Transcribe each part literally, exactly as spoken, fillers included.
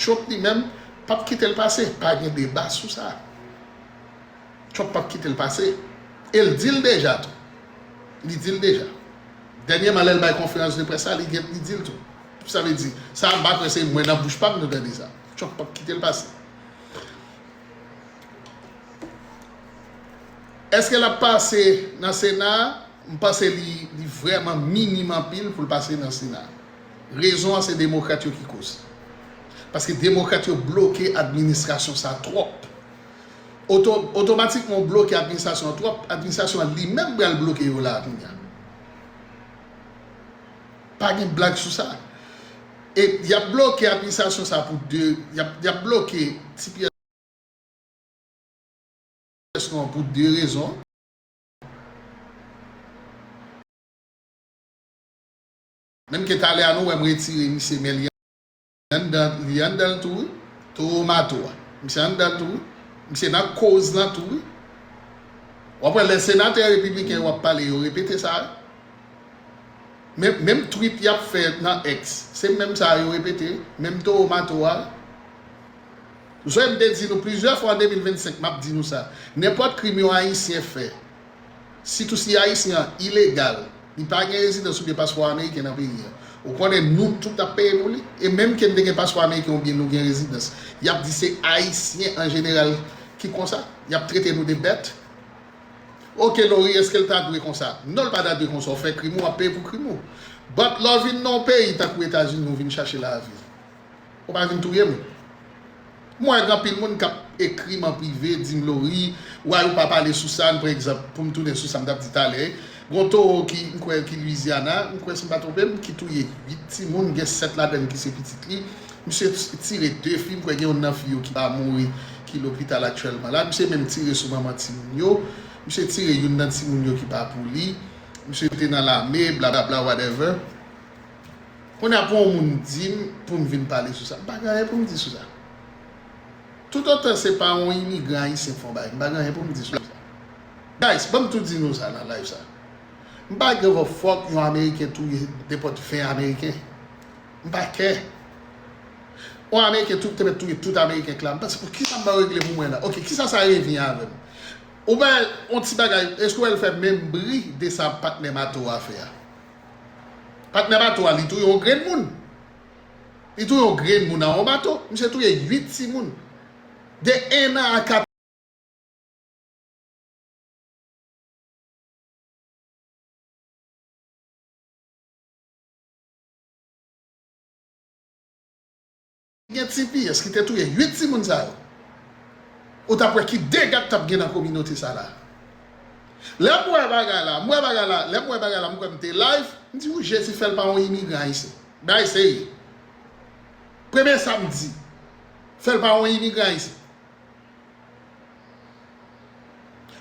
Trump li menm p ap kite l pase. Pa gen deba sou sa. Trump p ap kite l pase. E l di l deja tou. Li di l deja. Dènyèman, lè l bay konferans de près la, li gen, li di l tou. Sa vle di, sa a m pa kwè se mwen nan bouch pa m nou tande sa. Trump p ap kite l pase. Èske l ap pase nan Sena a? M panse li, li vrèman minim anpil pou l pase nan Sena. Rezon an se demokrat yo ki koz. Paske demokrat yo bloke administrasyon sa twòp. Oto-, otomatikman w bloke administrasyon an twòp, administrasyon an li menm pral bloke yo la kounye a. Pa gen blag sou sa. E y ap bloke administrasyon sa pou de, y ap, y ap bloke T P S non pou de rezon. Menm ke talè a nou wè m retire misye, men li anndan, li anndan l tou wi. Towo mato a. Misye anndan l tou wi. Misye nan koz lan tou wi. W ap wè lè senatè repibliken yo ap pale, yo repete sa wi. Menm, menm tweet y ap fè nan X, se menm sa yo repete, menm towo mato a. Ou sonje m te di nou plizyè fwa an de mil vennsenk, m ap di nou sa. Nenpòt krim yon Ayisyen fè, sitou si Ayisyen an ilegal, li pa gen rezidans oubyen paspò ameriken nan peyi a, ou konnen nou tout ap peye pou li? E menm ke n te gen paspò ameriken oubyen nou gen rezidans, y ap di se Ayisyen an jeneral ki konsa. Y ap trete nou de bèt. Oke, Lory, èske l ta dwe konsa? Non, l pa ta dwe konsa. Ou fè krim ou, w ap peye pou krim ou. But lè w vin nan yon peyi tankou Etazini, ou vin chache lavi. Ou pa vin touye moun. M wè gen anpil moun k ap ekri m an prive, di m, Lory, why ou pa pale sou sa, pa egzanp, pou m tounen sou sa m t ap di talè. Gon towo ki, m kwè ki Louisiana, m kwè si m pa twonpe m, ki touye uit timoun, gen sèt ladan ki se pitit li. Misye t-, tire de fi, m kwè gen youn nan fi yo ki pa mouri, ki lopital aktyèlman la. Misye menm tire sou manman timoun yo. Misye tire youn nan timoun yo ki pa pou li. Misye te nan lame, blablabla, whatever. Kounye a pou yon moun di m pou m vin pale sou sa. M pa gen anyen pou m di sou sa. Toutotan se pa yon imigran ayisyen k fè yon bagay, m pa gen anyen pou m di sou sa. Guys, ban m tou di nou sa nan live sa. M pa give a fuck yon Ameriken touye nenpòt ven Ameriken. M pa kè. Yon Ameriken tou te mèt touye tout Ameriken k la. M panse, poukisa m pa regle pou mwen la? Oke, kisa sa revyen avè m? Ou wè yon ti bagay, èske w wè l fè menm bri de sa patnè mato a fè a? Patnè bato a, li touye yon grenn moun. Li touye yon grenn moun nan yon bato. Misye touye uit timoun. De en an a kat Gen T P S ki te touye uit timoun sa yo. Ou t ap wè ki dega k t ap gen nan kominote sa la. Lè m wè bagay la, m wè bagay la, lè m wè bagay la, m kwè m te live, m di, "Wi, Jezi, fè l pa yon imigran ayisyen." Bagay serye. Premye sa m di, "Fè l pa yon imigran ayisyen."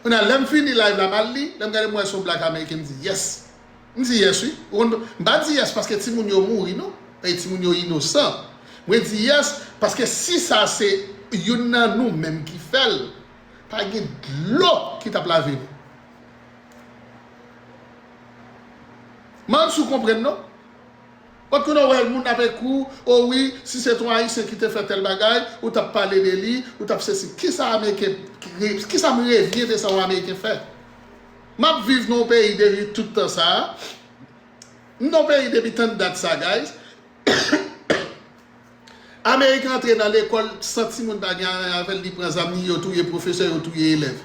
Kounye a, lè m fini live la, m al li, lè m gade, m wè se yon black American, m di, "Yes." M di, "Yes, wi." Ou konn, m pa di, "Yes," paske timoun yo mouri, non. E timoun yo inosan. Mwen di, "Yes," paske si sa se youn nan nou menm ki fè l, pa gen dlo ki t ap lave nou. M pa si w konprann, non. Ou konnen, w wè moun ap ekri w, "O wi, si se t yon Ayisyen ki te fè tèl bagay, ou t ap pale de li, ou t ap sesi." Kisa Ameriken, kisa m revyen de sa yon Ameriken fè? M ap viv nan yon peyi depi tout tan sa a. M nan yon peyi depi tann dat sa, guys. Ameriken antre nan lekòl san timoun pa gen anyen avè l, li pran zam li, yo touye pwofesè, yo touye elèv.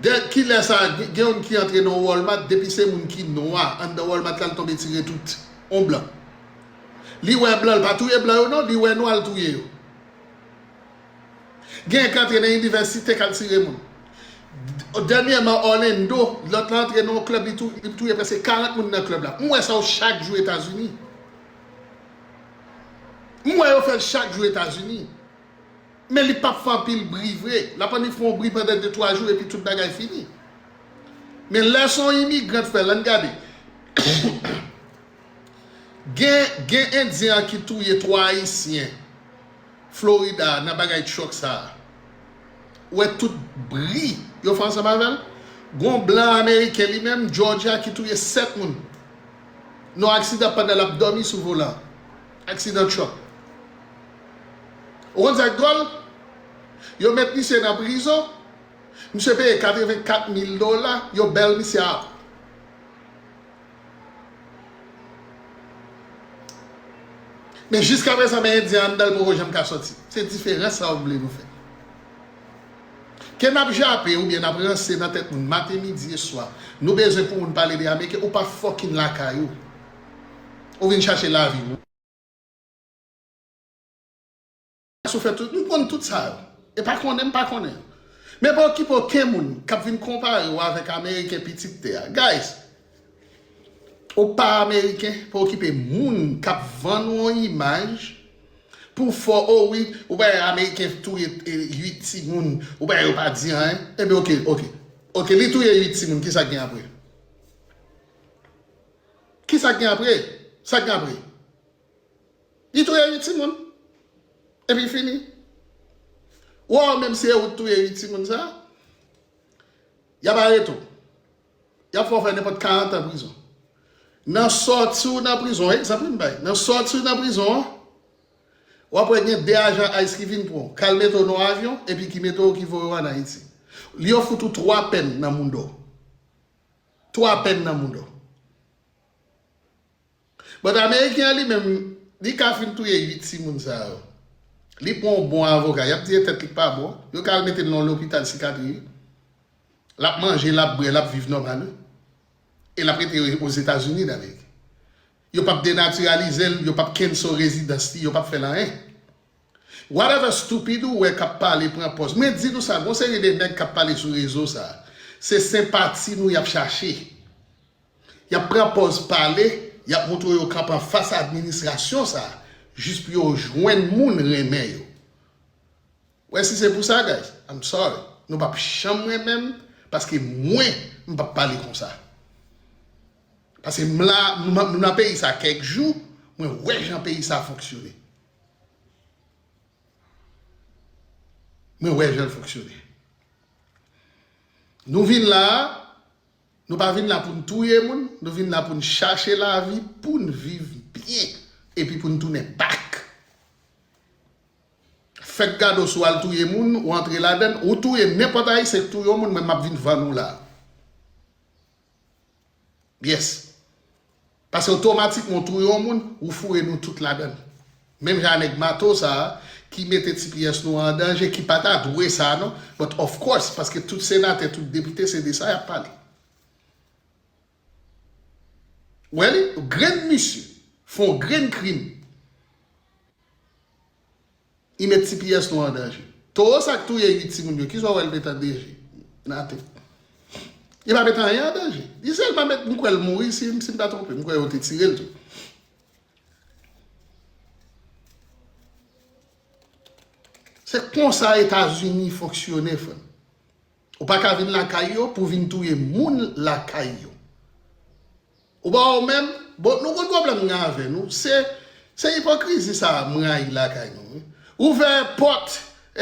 De, kilè sa, gen, gen youn ki antre nan Walmart, depi se moun ki nwa anndan Walmart la, l tonbe tire tout on blan. Li wè blan, l pa touye blan yo non, li wè nwa, l touye yo. Gen k antre nan inivèsite k al tire moun. Dènyèman, Orlando, lòt la antre nan yon klèb, li tou-, li touye prèske karant moun nan klèb la. M wè sa yo chak jou Etazini. M wè yo fè l chak jou Etazini. Men li p ap fè anpil bri vre. L ap annik fè yon bri pandan de, twa jou epi tout bagay fini. Men lè se yon imigran k fè l, ann gade. Gen, gen Endyen an ki touye twa Ayisyen Florida nan bagay truck sa a. Ou wè tout bri yo fè ansanm avè l. Gon blan Ameriken li menm, Georgia, ki touye sèt moun nan yon aksidan pandan l ap dòmi sou volan. Aksidan truck. Ou konn sa k dwòl? Yo met misye nan prizon. Misye peye katrevenkat mil dola. Yo bèl misye a. Men jiskaprezan, men endyen anndan l poko janm ka sòti. Se diferans sa w vle nou fè. Ke n ap jape oubyen n ap ranse nan tèt moun maten, midi e swa. Nou bezwen pou moun pale de Ameriken, ou pa fucking lakay ou. Ou vin chache lavi ou. Sou fè tout, m konn tout sa yo. E pa konnen, m pa konnen. Men pa okipe okenn moun k ap vin konpare w avèk Ameriken pitit tè a. Guys, ou pa Ameriken, pa okipe moun k ap vann ou yon imaj pou fè, o wi, ou pa Ameriken touye, e, uit timoun, ou pa yo pa di anyen. Ebyen, oke, oke. Oke, li touye uit timoun, kisa k gen apre? Kisa k gen apre? Sa k gen apre? Li touye uit timoun. Epi fini. Ou wè, menm si e ou t touye uit timoun sa, y ap arete w. Y ap fè w fè nenpòt karant an prizon. Nan sòti w nan prizon, egzanp wi m bay, nan sòti w nan prizon an, w ap wè gen de ajan ice ki vin pran w, k al mete w nan yon avyon, epi ki mete w, ki voye w ann Ayiti. Yo fout ou twa pèn nan mouda w. Twa pèn nan mouda w. But Ameriken an li menm, li ka fin touye uit timoun sa yo. Li pran yon bon avoka, y ap di e tèt li k pa bon. Yo ka al mete l nan yon lopital sikatri. L ap manje, l ap bwè, l ap viv nòmal, wi. E l ap rete Ozetazini, David. Yo p ap denatiralize l, yo p ap cancel rezidans li, yo p ap fè l anyen. Whatever stupid ou wè k ap pale pran pòz. Mwen di nou sa, gon seri de nèg k ap pale sou rezo sa. Se senpati nou y ap chache. Y ap pran pòz pale, y ap montre yo kanpe anfas administrasyon sa, jis pou yo jwenn moun renmen yo. Wè, si se pou sa, guys, I'm sorry. Nou p ap janm renmen m, paske mwen, m p ap pale konsa. Paske m la, m, m nan peyi sa kèk jou, mwen wè jan peyi sa fonksyone. Mwen wè jan l fonksyone. Nou vin la a, nou pa vin la pou n touye moun, nou vin la pou n chache lavi, pou n viv byen, epi pou n tounen back. Fèk gade w, si w al touye moun, ou antre ladann, ou touye nenpòt Ayisyen k touye yon moun, mwen m ap vin vann ou la. Yes. Paske otomatikman w touye yon moun, ou foure nou tout ladann. Menm jan a nèg mato sa a, ki mete ti pyès nou an danje, ki pa ta dwe sa non. But of course, paske tout senatè, tout depite, se de sa y ap pale. Wè li, grenn misye, fè yon grenn krim. Li met ti pyès nou an danje. Towo sa k touye uit timoun yo, kisa w wè l met an danje? Nothing. Li pa met anyen an danje. Li sèlman met, m kwè l mouri, si, si m pa twonpe, m kwè yo te tire l tou. Se konsa Etazini fonksyone, frè m. Ou pa ka vin lakay yo pou vin touye moun lakay yo. Ou pa wè w menm? Bon, nou konn pwoblèm m gen avè nou. Se, se ipokrizi sa a m rayi lakay nou, wi. Ouvè èpòt,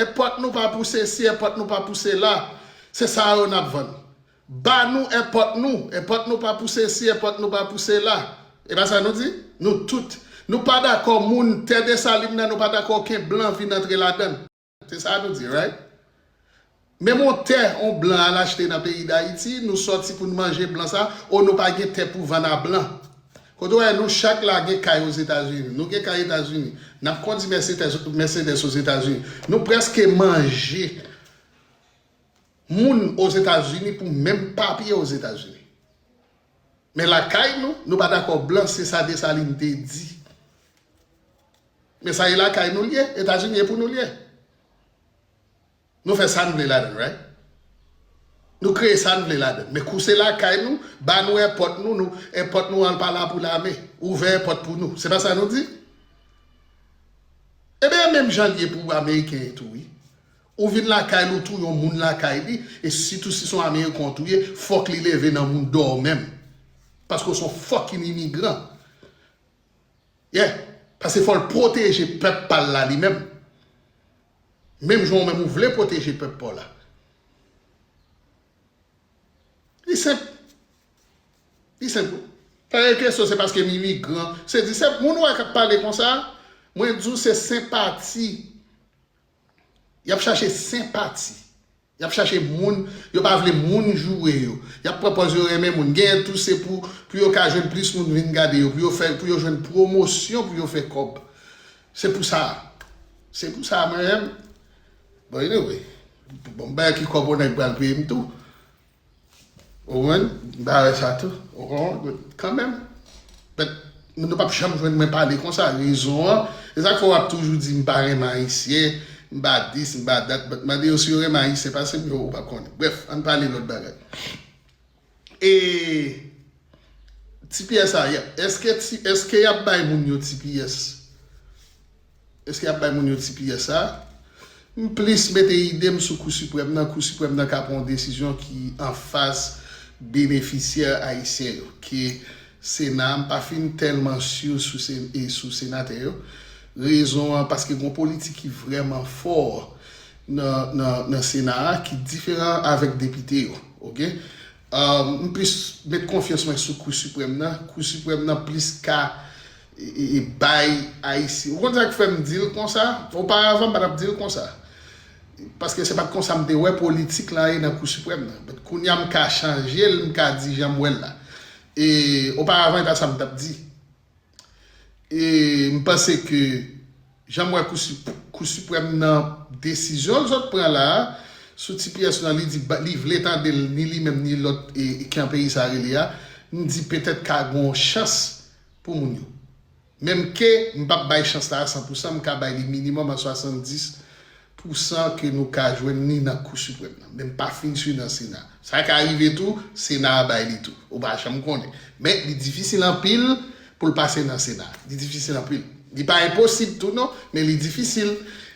èpòt nou pa pou sesi, èpòt nou pa pou sela. Se sa yo n ap vann. Ba nou èpòt nou, èpòt nou pa pou sesi, èpòt nou pa pou sela. E pa sa nou di? Nou tout. Nou pa dakò moun tè Desalin nan, nou pa dakò okenn blan vin antre ladann. Se sa nou di, right? Menm yon tè yon blan al achte nan peyi Dayiti, nou sòti pou n manje blan sa, o nou pa gen tè pou vann a blan. Kote w wè nou chak la gen kay Ozetazini, nou gen kay Etazini, n ap kondi Mercedes, Mercedes Ozetazini. Nou prèske manje moun Ozetazini pou menm papye Ozetazini. Men lakay nou, nou pa dakò blan, se sa Desalin te di. Men sa e lakay nou l ye, Etazini e pou nou l ye. Nou fè sa n vle ladan l, right? Nou kreye sa n vle ladan l. Men kou se lakay nou, ba nou èpòt nou, nou, èpòt nou an pa la pou lame. Ouvè èpòt pou nou. Se pa sa nou di? Ebyen, menm jan l ye pou Ameriken yo tou, wi. Ou vin lakay li, ou touye yon moun lakay li, e sitou si se yon Ameriken w touye, fòk li leve nan mouda w menm. Paske w se yon fucking imigran. Yeah. Paske fò l pwoteje pèp pa l la li menm. Menm jan w menm ou vle pwoteje pèp pa w la. Li senp. Li senp wi. Pale kesyon se paske m imigran. Se di se moun ou wè k ap pale konsa, mwen di w se senpati. Y ap chache senpati. Y ap chache moun, yo pa vle moun joure yo. Y ap pran pòz yo renmen moun. Genyen tou se pou, pou yo ka jwenn plis moun vin gade yo, pou yo fè, pou yo jwenn pwomosyon, pou yo fè kòb. Se pou sa. Se pou sa, mwen menm. Bon, anyway. Bon, m bay ki kòb yon nèg pral peye m tou. Ou konprann? M pa wè sa tou. Ou konprann? Kanmenm. But, nou p ap janm jwenn mwen pale konsa. Rezon an, se sa k fè w ap toujou di m pa renmen Ayisyen, m pa dis, m pa dat. But, mande yo si yo renmen Ayisyen pase m, yo, ou p ap konnen. Brèf, ann pale lòt bagay. E, T P S a, y ap, èske ti, èske y ap bay moun yo T P S? Èske y ap bay moun yo T P S a? M plis mete ide m sou Kou Siprèm nan. Kou Siprèm nan ka pran yon desizyon ki anfas benefisyè ayisyen yo, ke Sena a. M pa fin tèlman si sou, se- e sou senatè yo. Rezon an, paske gon politik ki vrèman fò nan, nan, nan Sena a, ki diferan avèk depite yo. Oke? Um, m plis met konfyans mwen sou Kou Siprèm nan. Kou Siprèm nan plis ka e, e, e bay Ayisyen. Ou konn sa k fè m di l konsa? Oparavan, m pa t ap di l konsa. Paske se pa t konsa m te wè politik la ye nan Kou Siprèm nan. But kounye a m ka chanje l, m ka di jan m wè l la. E oparavan, e pa sa m t ap di. E m panse ke jan m wè Kou Sip- Kou Siprèm nan desizyon l sot pran la a, sou T P S nan, li di ba- li vle tande l, ni li menm, ni lòt e, e ki an peyi sa rele a, m di petèt ka gen yon chans pou moun yo. Menm ke m p ap bay chans la a san pou san, m ka bay li minimòm a swasanndis pou san ke nou ka jwenn ni nan Kou Siprèm nan. Men m pa fin si nan Sena. Sa ka rive tou, Sena a bay li tou. Ou pa janm konnen. Men li difisil anpil pou l pase nan Sena. Li difisil anpil. Li pa enposib tou non, men li difisil.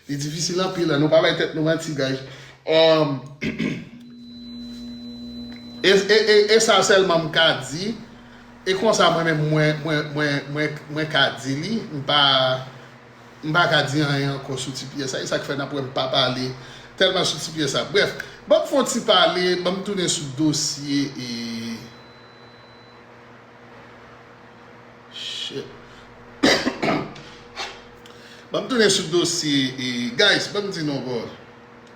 Li difisil anpil. Ann nou pa bay tèt nou manti, guys. Um, e, e, e, e sa sèlman m ka di. E konsa mwen menm mwen, mwen, mwen, mwen, mwen ka di li. M pa, m pa ka di anyen ankò sou T P S a. E sa k fè n ap wè m pa pale tèlman sou T P S a. Brèf, ban m fè yon ti pale, ban m tounen sou dosye e Shit. Ban m tounen sou dosye e, guys, ban m di nou ankò.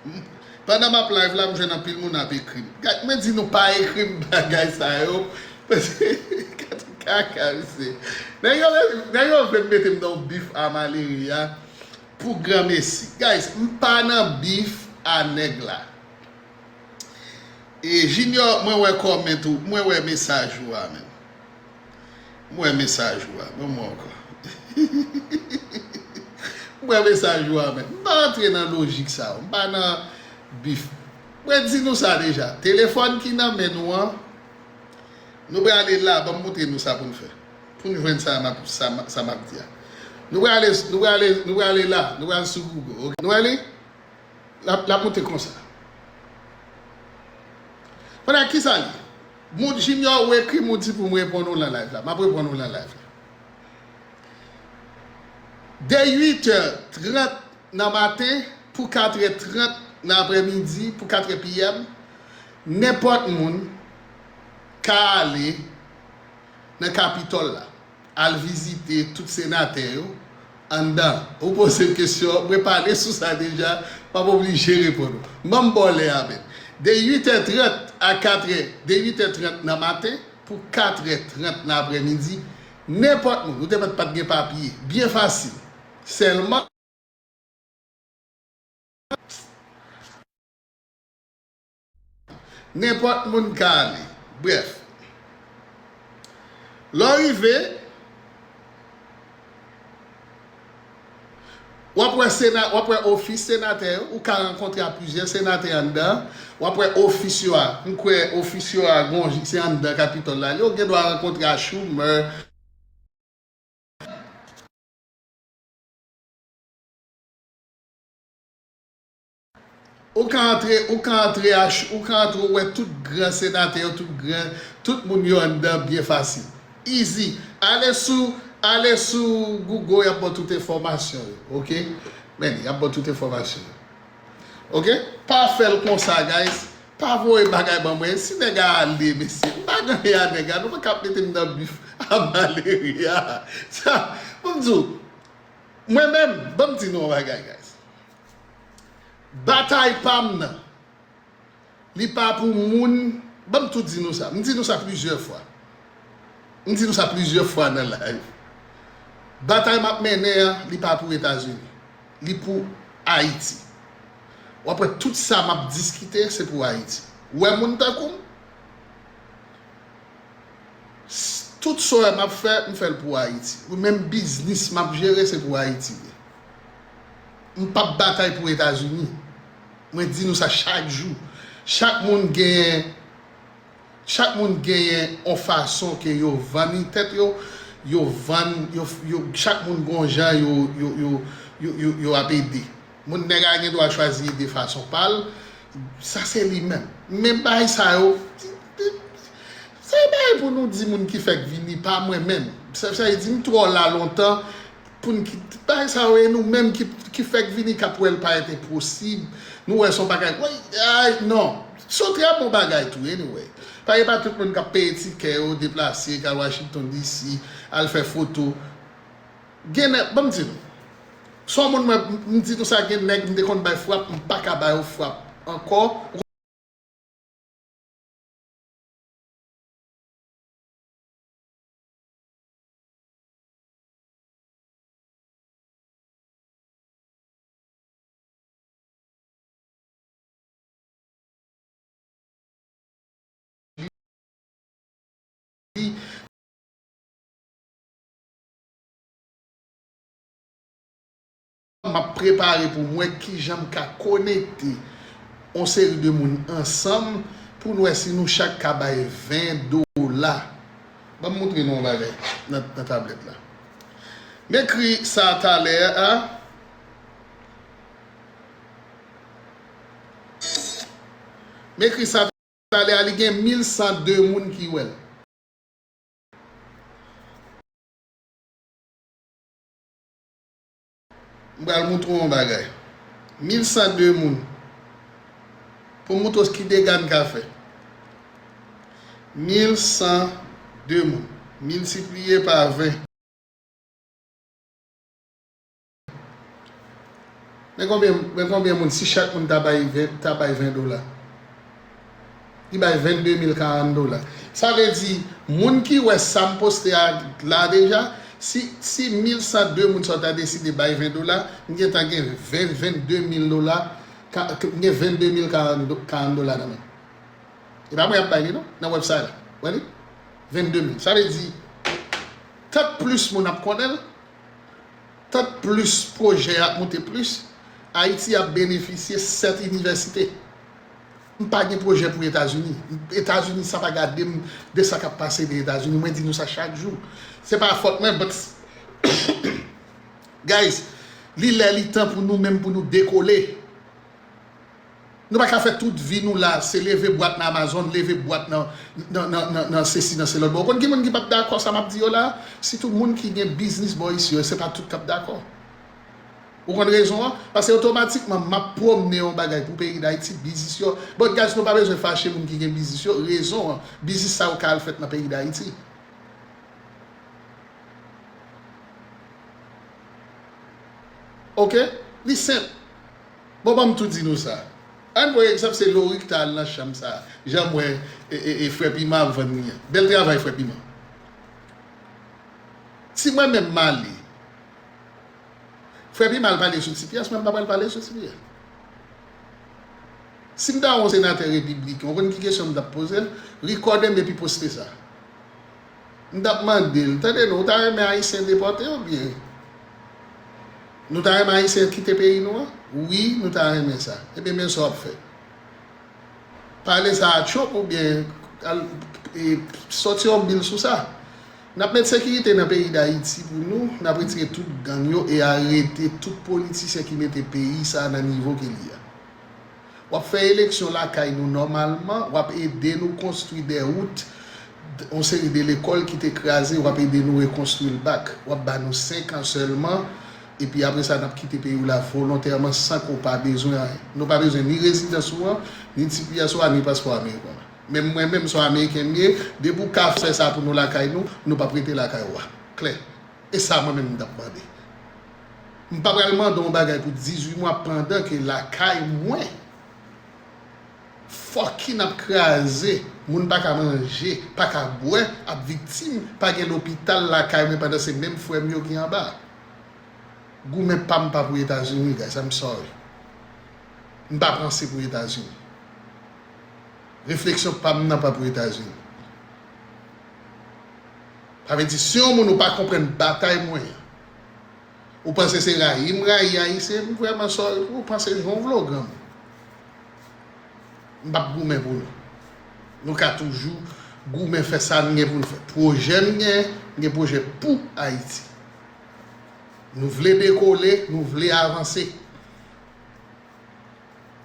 M- Pandan m ap live la, m jwenn anpil moun ap ekri m. Guys, mwen di nou pa ekri m bagay sa yo. Paske, gade kaka, mesye. Nèg yo, nèg yo vle mete m nan yon bif a Maleria pou granmesi. Guys, m pa nan bif a nèg la. E Junior, mwen wè kòmant ou, mwen wè mesaj ou a, men. Mwen wè mesaj ou a, men mwen ankò. Mwen wè mesaj ou a, men. M pa antre nan lojik sa yo, m pa nan bif. Mwen di nou sa deja. Telefòn ki nan men nou an, nou prale la, ban m montre nou sa pou n fè. Pou n jwenn sa m ap, sa m, sa m ap di a. Nou prale, nou prale, nou prale la, nou prale sou Google, oke? Nou prale? L ap, l ap monte konsa. Pandan ki sa li? Moun Junior ou ekri m ou di pou m reponn ou nan live la. M ap reponn ou nan live la. De uit è trant nan maten pou kat è trant nan aprèmidi, pou kat è P M, nenpòt moun ka ale nan Kapitòl la. Al vizite tout senatè yo anndan. Ou poze m kesyon, mwen pale sou sa deja, m ap oblije reponn ou. Ban m ba w lè a menm. De uit è trant a kat è, de uit è trant nan maten pou kat è trant nan aprèmidi, nenpòt moun, ou te mèt pa t gen papye, byen fasil. Sèlman, Nenpòt moun ka ale. Brèf. Lè w rive, w ap wè sena, w ap wè ofis senatè yo, ou ka rankontre ak plizyè senatè anndan, w ap wè ofis yo a, m kwè ofis yo a, gon, se anndan Kapitòl la, yo gen dwa rankontre ak Schumer, Ou ka antre, ou ka antre ach, ou ka antre, ou wè tout gran senatè yo, tout gran, tout moun yo anndan byen fasil. Easy. Ale sou, ale sou Google, y ap ba w tout enfòmasyon yo, oke? Men, y ap ba w tout enfòmasyon yo. Oke? Pa fè l konsa, guys. Pa voye bagay ban mwen. Si nèg a ale, mesye, m pa gen anyen a nèg a. Nou pa ka ap mete m nan bif a Valeria. Sa, pou m di w, mwen menm, ban m di nou yon bagay, guys. Batay pa m nan, li pa pou moun. Ban m tou di nou sa. M di nou sa plizyè fwa. M di nou sa plizyè fwa nan live. Batay m ap mennen an, li pa pou Etazini. Li pou Ayiti. W ap wè tout sa m ap diskite, se pou Ayiti. Ou wè moun tankou m, s-, tout sa w wè m ap fè, m fè l pou Ayiti. Ou menm biznis m ap jere, se pou Ayiti li ye. M p ap batay pou Etazini. Mwen di nou sa chak jou. Chak moun genyen, chak moun genyen yon fason ke yo vann tèt yo, yo vann, yo, yo, chak moun gon jan yo, yo, yo, yo, yo, yo ap ede. Moun nèg la gen dwa chwazi ede fason pa l, sa se li menm. Men bagay sa yo, se bagay pou nou di moun ki fèk vini, pa mwen menm. Sa, sa vle di m twò la lontan, pou n ki, bagay sa yo, e nou menm ki, ki fèk vini k ap wè l parèt enposib. Nou wè se yon bagay, woy, ay, non. Se yon trè bon bagay tou, anyway. Paske pa tout moun k ap peye tikè yo, deplase, k al Washington D C, al fè foto. Gen nèg, ban m di nou. Se yon moun mwen, m, m di nou sa, gen nèg m te konn bay frap, m pa ka ba yo frap ankò. M ap prepare pou m wè kijan m ka konekte yon seri de moun ansanm pou n wè si nou chak ka bay ven dola. Ban m montre nou yon bagay nan, nan tablèt la. M ekri sa talè a. M ekri sa talè a, li gen mil san de moun ki wè l. M pral montre w yon bagay. Mil san de moun. Pou m montre w ki dega n ka fè. Mil san de moun. Miltipliye pa ven. Men konbyen, men konbyen moun, si chak moun ta bay ven, ta bay ven dola? Li bay vennde mil karant dola. Sa vle di, moun ki wè sa m poste a la deja, si, si mil san de moun sa yo ta deside bay ven dola, m gentan gen ven, vennde mil dola, ka, m gen vennde mil karant do-, karant dola nan men m. E pa mwen y ap bay li non, nan website la. Wè li? Vennde mil. Sa vle di, tant plis moun ap konnen l, tant plis pwojè a ap moute plis, Ayiti ap benefisye sèt inivèsite. M pa gen pwojè pou Etazini. Etazini sa pa gade m de sa k ap pase de Etazini. Mwen di nou sa chak jou. Se pa fòt mwen, but guys, li lè li tan pou nou menm pou nou dekole. Nou pa ka fè tout vi nou la, se leve bwat nan Amazon, leve bwat nan, nan, nan, nan, nan sesi, nan se lòt bò. Ou konn ki moun ki p ap dakò sa m ap di yo la? Sitou moun ki gen biznis bò isi yo, se pa tout k ap dakò. Ou konn rezon an? Paske otomatikman, m ap pwomne yon bagay pou peyi Dayiti, biznis yo. But guys, nou pa bezwen fache moun ki gen biznis yo. Rezon an, biznis sa yo ka al fèt nan peyi Dayiti. Oke? Li senp. Bon, ban m tou di nou sa. Ann pran egzanp, se Lorik ta al nan chanm sa. Jan m wè, e, e, e Frè Piman ap vann li an. Bèl travay, Frè Piman. Si mwen menm m ale, Frè Piman al pale sou T P S, mwen m pa pral pale sou T P S. Si m ta yon senatè repibliken, ou konn ki kesyon m t ap poze l? Record m epi poste sa. M t ap mande l, tande non, ou ta renmen Ayisyen depòte oubyen? Nou ta renmen Ayisyen kite peyi nou an? Wi, nou ta renmen sa. Ebyen, men sa w ap fè. Pale sa a Trump oubyen al, e, sòti yon bil sou sa. N ap met sekirite nan peyi Dayiti pou nou, n ap retire tout gang yo e arete tout politisyen ki mete peyi sa a nan nivo ke li a. W ap fè eleksyon lakay nou nòmalman, w ap ede nou konstwi de wout, yon seri de lekòl ki te kraze, w ap ede nou rekonstwi l back. W ap ba nou senk an sèlman, epi apre sa, n ap kite peyi w la volontèman san ke w pa bezwen anyen. Nou pa bezwen ni rezidans ou an, ni T P S ou a, ni paspò ameriken w la. Menm mwen menm, se yon Ameriken m ye, depi w ka fè sa pou nou lakay nou, nou p ap rete lakay ou a. Klè. E sa mwen menm m t ap mande. M pa pral mande yon bagay pou dizuit mwa pandan ke lakay mwen fucking ap kraze, moun pa ka manje, pa ka bwè, ap viktim, pa gen lopital lakay mwen pandan se menm frè m yo ki anba. Goumen pa m pa pou Etazini, guys, I'm sorry. M pa panse pou Etazini. Refleksyon pa m nan pa pou Etazini. Sa vle di, si yon moun ou pa konprann batay mwen an, ou panse se rayi m rayi Ayisyen, m vrèman sorry pou ou, panse jan w vle w granmoun. M p ap goumen pou nou. Nou ka toujou goumen fè sa n gen pou n fè. Pwojè m gen, m gen pwojè pou Ayiti. Nou vle dekole, nou vle avanse.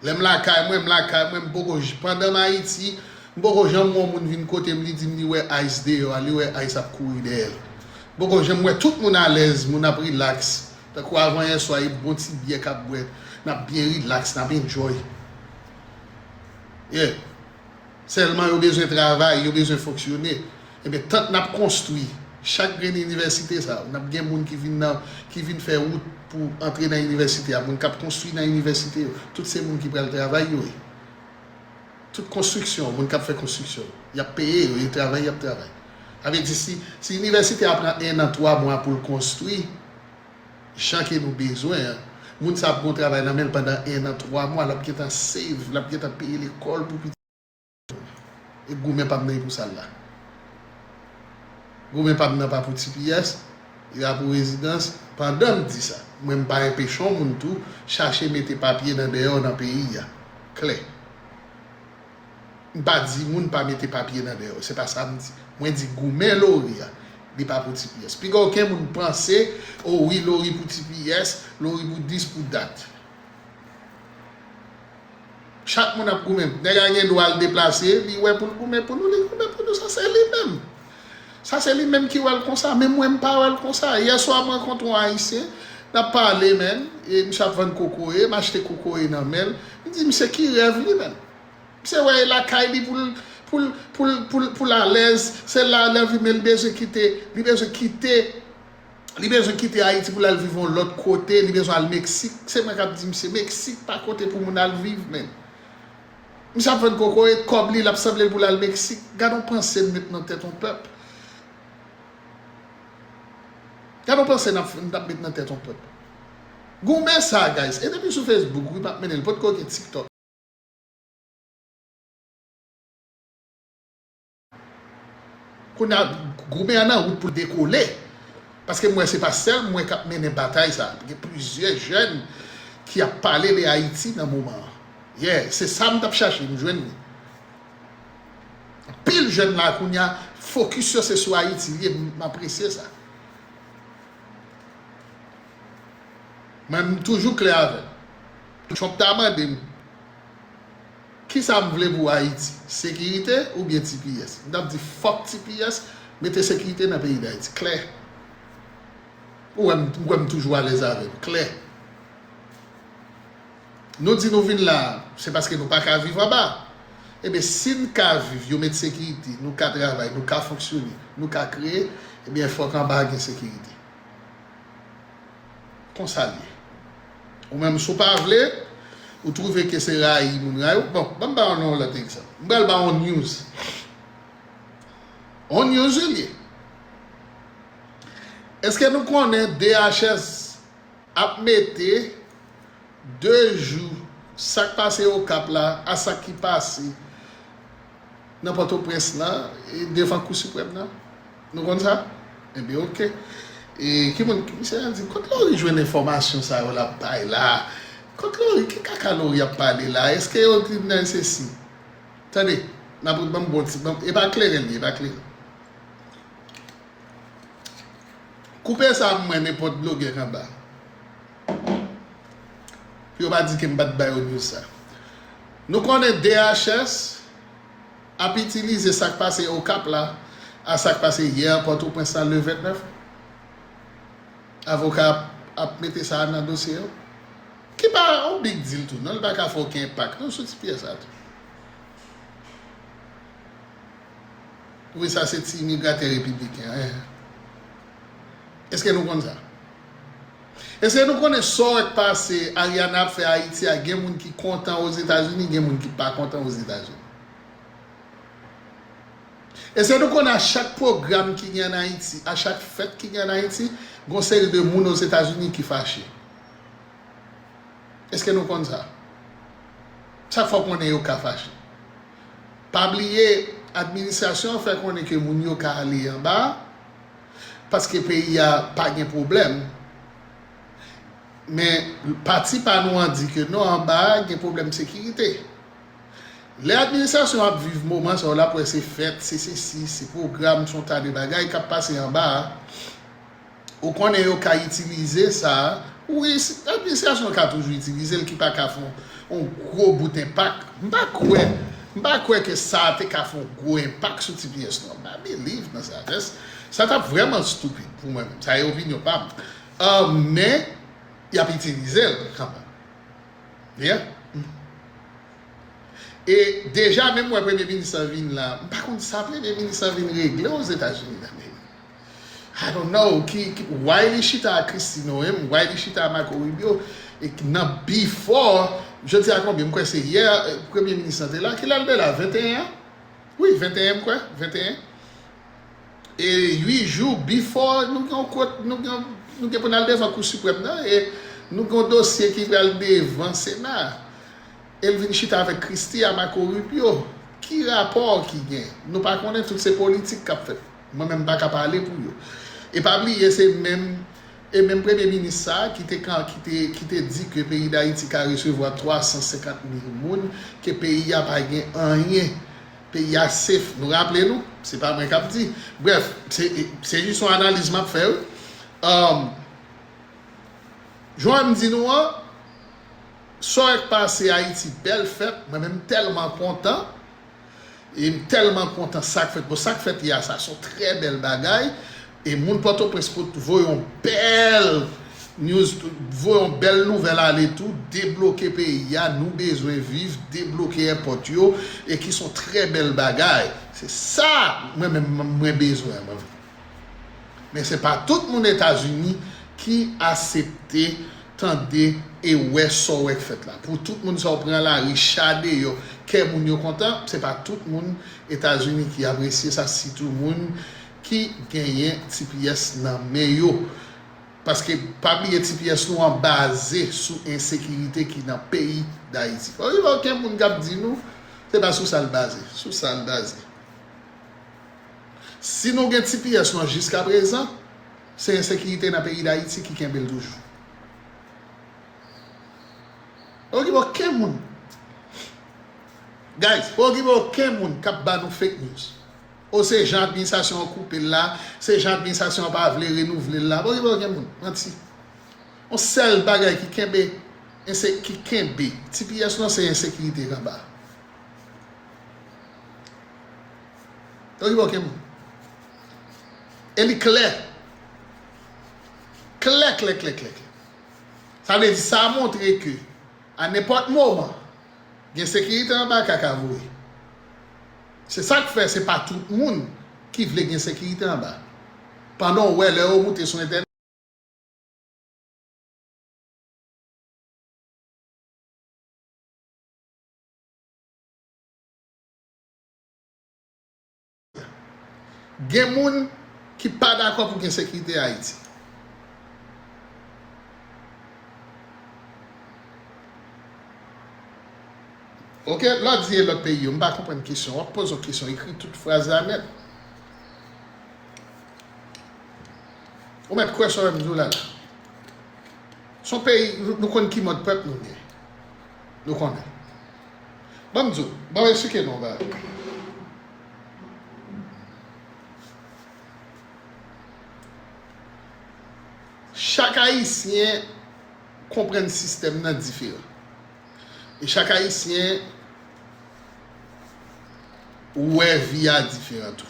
Lè m lakay mwen, m lakay mwen, m poko j-, pandan m Ayiti, m poko janm wè yon moun vin kote m, li di m li wè Ice deyò a, li wè Ice ap kouri dèyè l. M poko janm wè tout moun alèz, moun ap rilaks. Tankou avan yè swa, e bon ti byè k ap bwè, n ap byen rilaks, n ap enjoy. Yeah. Sèlman yo bezwen travay, yo bezwen fonksyone. Ebyen, tank n ap konstwi chak grenn inivèsite sa yo, n ap gen moun ki vin nan, ki vin fè wout pou antre nan inivèsite a, moun k ap konstwi nan inivèsite yo, tout se moun ki pral travay yo ye. Tout konstriksyon, moun k ap fè konstriksyon, y ap peye yo, e travay y ap travay. Sa vle di, si, si inivèsite a pran en an, twa mwa pou l konstwi, jan ke nou bezwen an, moun sa ap gon travay nan men l pandan en an, twa mwa, l ap gentan save, l ap gentan peye lekòl pou pitit. E goumen pa m nan e pou sa l la. Goumen pa m nan pa pou T P S, li pa pou rezidans. Pandan m di sa, mwen m pa enpeche yon moun tou chache mete papye nan dèyè w nan peyi a. Klè. M pa di moun pa mete papye nan dèyè w, se pa sa m di. Mwen di goumen Lori a, li pa pou T P S. Piga okenn moun panse, o wi, Lori pou T P S, Lori pou dis, pou dat. Chak moun ap goumen. Nèg la gen dwa l deplase, li wè pou l goumen pou nou, li goumen pou nou, sa se li menm. Sa se li menm ki wè l konsa, men mwen m pa wè l konsa. Yè swa m rankontre yon Ayisyen, n ap pale, menn, e misye ap vann kokoye, m achte kokoye nan men l, m di misye ki rèv li, menn. Misye wè e lakay li pou l, pou l, pou l, pou l, pou l alèz, se la l anvi, men li bezwen kite, li bezwen kite Li bezwen kite Ayiti pou l al viv yon lòt kote, li bezwen al Meksik. Se mwen k ap di misye, Meksik pa kote pou moun al viv, menn. Misye ap vann kokoye, kòb li, l ap sanble l pou l al Meksik. Gad yon panse n met nan tèt yon pèp. Gad yon panse n ap, n ap met nan tèt yon pèp. Goumen sa, guys. E depi sou Facebook, wi, m ap mennen l. Potko gen TikTok. Kounye a, goumen an nan wout pou l dekole. Paske m wè se pa sèl mwen k ap mennen batay sa. Gen plizyè jèn ki ap pale de Ayiti nan moman an. Yeah, se sa m t ap chache, m jwenn li. Anpil jèn la kounye a, fokis yo se sou Ayiti li ye, m apresye sa. Mwen, m toujou klè avè l. Trump ta mande m, kisa m vle pou Ayiti? Sekirite oubyen T P S? M t ap di, fuck T P S, mete sekirite nan peyi Dayiti. Klè. Ou wè m, ou wè m toujou alèz avè l. Klè. Nou di nou vin la, se paske nou pa ka viv anba. Ebyen, si n ka viv, yo met sekirite, nou ka travay, nou ka fonksyone, nou ka kreye, ebyen, fòk anba gen sekirite. Konsa l ye. Ou menm, si w pa vle, ou twouve ke se rayi moun rayi w, bon, ban m ba w yon lòt egzanp. M pral ba w yon news. Yon news wi l ye. Èske nou konnen D H S ap mete de jou sa k pase Okap la a sa ki pase nan Pòtoprens lan, e devan Kou Siprèm nan? Nou konn sa? Ebyen, oke. E ki moun, misye a di, kot Lori jwenn enfòmasyon sa yo l ap bay la? Kot Lori, ki kaka Lori ap pale la? Èske yo di nan sesi? Tande, n ap ban m bon ti, ban m, e pa kleren l ye, e pa kleren. Koupe sa m wè nenpòt blogè k anba. Pou yo pa di ke m pa t ba yo news sa. Nou konnen D H S ap itilize sa k pase Okap la a sa k pase yè Pòtoprens la le vennèf. Avoka ap, ap mete sa nan dosye yo. Ki pa yon big deal tou, non, li pa ka fè okenn enpak, non, sou ti pyès sa tou. Wi, sa se ti imigratè repibliken an, en. Èske nou konn sa? Èske nou konnen sa w wè k pase Ariana ap fè Ayiti a? Gen moun ki kontan Ozetazini, gen moun ki pa kontan Ozetazini. Èske nou konnen a chak pwogram ki gen ann Ayiti, a chak fèt ki gen ann Ayiti, gen yon seri de moun Ozetazini ki fache? Èske nou konn sa? Sa k fè w konnen yo ka fache? Pa bliye, administrasyon an fè konnen ke moun yo ka ale anba, paske peyi a pa gen pwoblèm. Men pati pa nou an di ke non, anba a gen pwoblèm sekirite. Lè administrasyon ap viv moman sa yo, l ap wè se fèt, se sesi, se pwogram, se yon ta de bagay k ap pase anba a. Ou konnen yo ka itilize sa. Wi, administrasyon ka toujou itilize l, ki pa ka fè yon gwo bout enpak. M pa kwè, m pa kwè ke sa te ka fè yon gwo enpak sou T P S non. M pa believe nan sa. Sa t ap vrèman stupid pou mwen menm. Sa e opinyon pa m. Ah, men, y ap itilize l kanmenm. Yeah. E deja menm wè premye minis lan vin la, m pa konn sa premye minis lan vin regle Ozetazini nan men. I don't know, ki, ki, why li chita ak Christie Noem, why li chita ak Marco Rubio, e k-, nan before, jodi a konbyen, m kwè se yè, eh, premye minis lan te la, kilè l te la, venteyen an? Wi, venteyen m kwè, venteyen. E uit jou before nou gen yon kot, nou gen, nou gen pou n al devan Kou Siprèm nan, e nou gen yon dosye ki pral devan Sena. E l vin chita avèk Christie a Marco Rubio. Ki rapò ki gen? Nou pa konnen, tout se politik k ap fèt. Mwen menm m pa ka pale pou yo. E pa bliye, se menm, e menm premye minis sa a ki te ka, ki te, ki te di ke peyi Dayiti ka resevwa twa san senkant mil moun, ke peyi a pa gen anyen. Peyi a safe. Nou raple nou, se pa mwen k ap di. Brèf, se, se jis yon analiz m ap fè, wi. Um, jan m di nou an, sa w wè k pase Ayiti, bèl fèt, mwen menm m tèlman kontan. E m tèlman kontan sa k fèt. Bon, sa k fèt yè a, sa se yon trè bèl bagay. E moun Pòtoprens pot voye yon bèl news, voye yon bèl nouvèl ale tou, debloke peyi a, nou bezwen viv, debloke èpòt yo, e ki se yon trè bèl bagay. Se sa mwen menm mwen bezwen, mwen. Men se pa tout moun Etazini ki asepte tande e wè sa w wè k fèt la. Pou tout moun sa w pran lari, cha deyò, kè moun yo kontan, se pa tout moun Etazini ki apresye sa, sitou moun ki genyen T P S nan men yo. Paske pa bliye T P S nou an baze sou ensekirite ki nan peyi Dayiti. Pa gen okenn moun k ap di nou, se pa sou sa l baze. Sou sa l baze. Si nou gen T P S nou an jiskaprezan, se ensekirite nan peyi Dayiti ki kenbe l toujou. Pa okipe okenn moun. Guys, pa okipe okenn moun k ap ba nou fake news. O se jan administrasyon an koupe l la, se jan administrasyon an pa vle renouvle l la. Pa okipe okenn moun. Manti. Yon sèl bagay ki kenbe, ense-, ki kenbe T P S nou an se ensekirite k anba. Yo rive okenn moun. E li klè. Klè, klè, klè, klè, klè. Sa vle di, sa montre ke a nenpòt moman, gen sekirite anba ka ka voye. Se sa k fè se pa tout moun ki vle gen sekirite anba. Pandan w wè lè yo moute sou entènèt, gen moun ki pa dakò pou gen sekirite Ayiti. Oke, lè w di e lòt peyi yo, m pa konprann kesyon. W ap poze yon kesyon, ekri tout fraz la nèt. Ou mèt kwè sa w wè m di w la la. Se yon peyi, nou, nou konn ki mòd pèp nou ye. Nou konnen. Ban m di w, ban m eksplike nou yon bagay. Chak Ayisyen konprann sistèm nan diferan. E chak Ayisyen wè vi a diferan tou.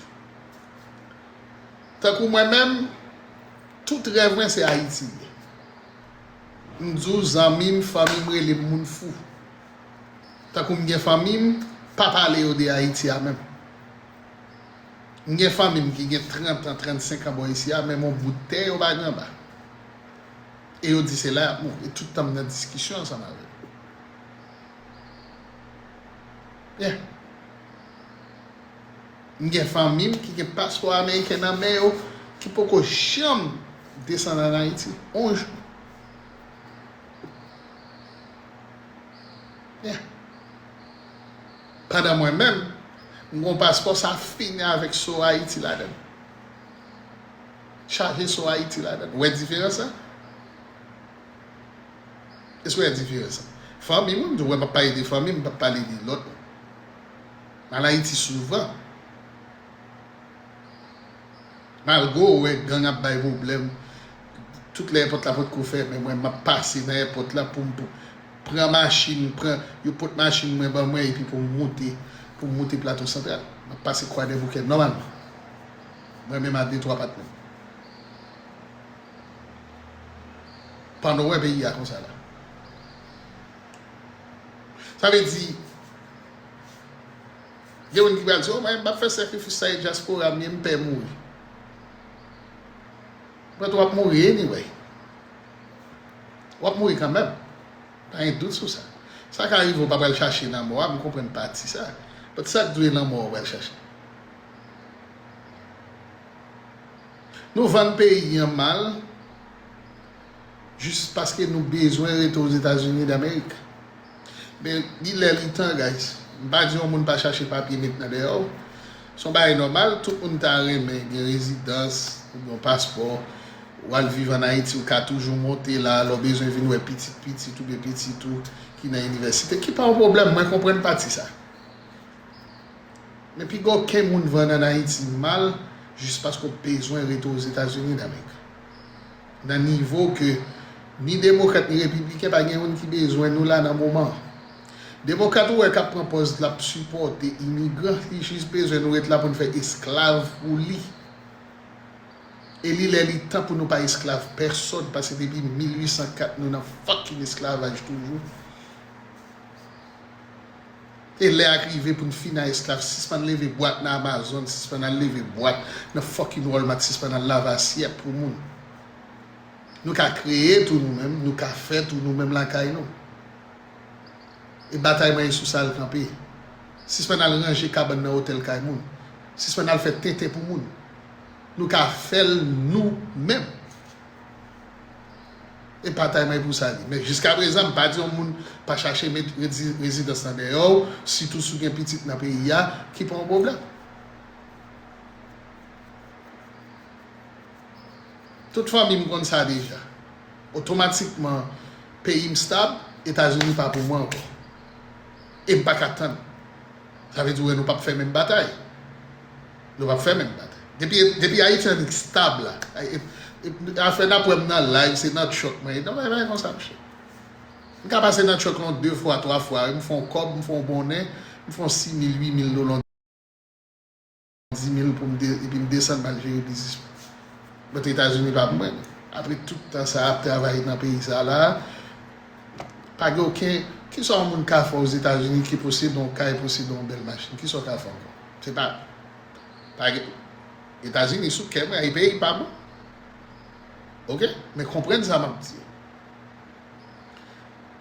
Tankou mwen menm, tout rèv mwen se Ayiti li ye. M di w, zanmi m, fanmi m rele m moun fou. Tankou m gen fanmi m, pa pale yo de Ayiti a menm. M gen fanmi m ki gen trant an, trannsenk an bò isi a, menm yon bout tè yo pa gen anba. E yo di se la y ap mouri. E tout tan m nan diskisyon ansanm avè yo. Yeah. M gen fanmi m ki gen paspò ameriken nan men yo, ki poko janm desann ann Ayiti, yon jou. Yeah. Pandan mwen menm, m gen yon paspò, sa fini avèk so Ayiti ladan l. Chaje so Ayiti ladan l. Ou wè diferans la? Èske w wè diferans la? Fanmi m, m di w, wè, m ap pale de fanmi m, m p ap pale de lòt. M al Ayiti souvan. Malgre w wè gang ap bay pwoblèm, tout lè èpòt la potko fèmen, mwen, m ap pase nan èpòt la pou m pou pran machin, pran, yo pot machin mwen ban mwen, epi pou m moute, pou m moute Plato Santral. M ap pase Kwadèboukè nòmalman. Mwen menm a de twa patnè m. Pandan w wè peyi a konsa la. Sa vle di, gen moun ki pral di, "Oh, mwen, m ap fè sakrifis sa, e dyaspora m ye, m pè mouri." But w ap mouri anyway. W ap mouri kanmenm. Pa gen dout sou sa. Sa ka rive w pa pral chache lanmò a, m konprann pati sa. But sa k dwe lanmò a w pral chache? Nou vann peyi an mal, jis paske nou bezwen rete Ozetazini Damerik. Men li lè li tan, guys. M pa di yon moun pa chache papye met nan dèyè w. Se yon bagay nòmal, tout moun ta renmen gen rezidans, oubyen yon paspò, w al viv ann Ayiti, ou ka toujou monte la, lè w bezwen vin wè pitit pitit oubyen pitit ou ki nan inivèsite, ki pa yon pwoblèm, mwen konprann pati sa. Men piga okenn moun vann ann Ayiti mal, jis paske w bezwen rete Ozetazini Damerik. Nan nivo ke ni demokrat ni repibliken pa gen moun ki bezwen nou la nan moman an. Demokrat ou wè k ap pran pòz l ap sipòte imigran, li jis bezwen nou ret la pou n fè esklav pou li. E li lè li tan pou nou pa esklav pèsòn, paske depi mil uit san kat nou nan fucking esklavaj toujou. E lè a k rive pou n fin a esklav, sispann leve bwat nan Amazon, sispann al leve bwat nan fucking Walmart, sispann al lave asyèt pou moun. Nou ka kreye tou nou menm, nou ka fè tou nou menm lakay nou. E batay mwen e sou sa l kanpe. Sispann al ranje kabann nan otèl kay moun. Sispann al fè tenten pou moun. Nou ka fè l nou menm. E batay mwen pou sa li. Men jiskaprezan, m pa di yon moun pa chache met rezi-, rezidans nan dèyè w, sitou si w gen pitit nan peyi a, ki pa yon pwoblèm. Tout fanmi m konn sa deja. Otomatikman, peyi m stab, Etazini pa pou mwen ankò. E m pa ka tann. Sa vle di, wè, nou p ap fè menm batay. Nou p ap fè menm batay. Depi, depi Ayiti annik stab la, e, e, afè n ap wè m nan live, se nan truck mwen ye. Non, men, men konsa, mesye. M ka pase nan truck lan de fwa, twa fwa, m fè yon kòb, m fè yon bonnen, m fè yon sis mil, uit mil dola, dis mil pou m de-, epi m desann m al jere biznis mwen. But Etazini pa pou mwen. Apre tout tan sa a ap travay nan peyi sa la, pa gen okenn, kisa yon moun ka fè Ozetazini ki posede yon kay, posede yon bèl machin? Kisa w ka fè ankò? Se pa, pa gen, Etazini sou kè mwen, e peyi pa mwen. Oke? Men konprann sa m ap di.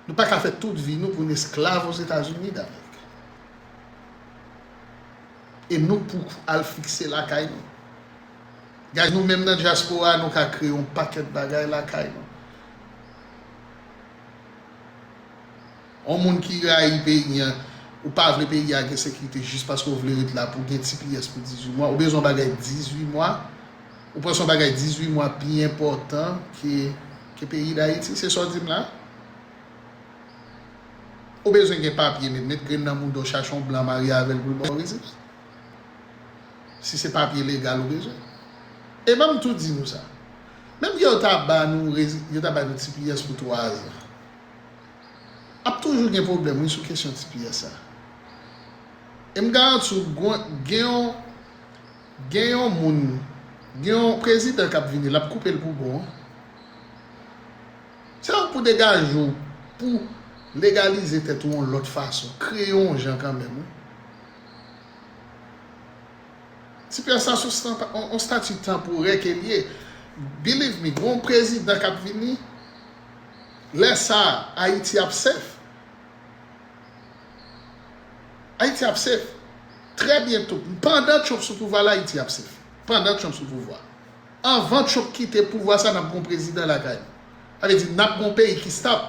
Nou pa ka fè tout vi nou pou n esklav Ozetazini Damerik. E nou pou al fikse lakay nou. Guys, nou menm nan dyaspora, nou ka kreye yon pakèt bagay lakay nou. Yon moun ki rayi peyi an, ou pa vle peyi a gen sekirite jis paske w vle ret la pou gen T P S pou dizuit mwa, ou bezwen yon bagay dizuit mwa, ou panse yon bagay dizuit mwa pi enpòtan ke, ke peyi Dayiti, se sa w di m la? Ou bezwen gen papye, men met grenn nan mouda w, chache yon blan marye avè l pou l ba w rezidans. Si se papye legal ou bezwen. E ban m tou di nou sa. Menm ke yo ta ba nou rezi-, yo ta ba nou T P S pou twa zan. Ap toujou gen pwoblèm, wi, sou kesyon T P S sa. E m garanti w, gwan-, gen yon, gen yon moun, gen yon prezidan k ap vini, l ap koupe l pou bon. Se ou pou degaje w, pou legalize tèt ou yon lòt fason, kreye yon jan kanmenm, wi. T P S sa se yon, yon, yon stati tanporè ke l ye. Believe me, gen yon prezidan k ap vini, Lè sa a, Ayiti ap safe. Ayiti ap safe. Trè byento, pandan Trump sou pouvwa la, Ayiti ap safe. Pandan Trump sou pouvwa. Anvan Trump kite pouvwa sa, n ap gen yon prezidan lakay nou. Sa vle di, n ap gen yon peyi ki stab.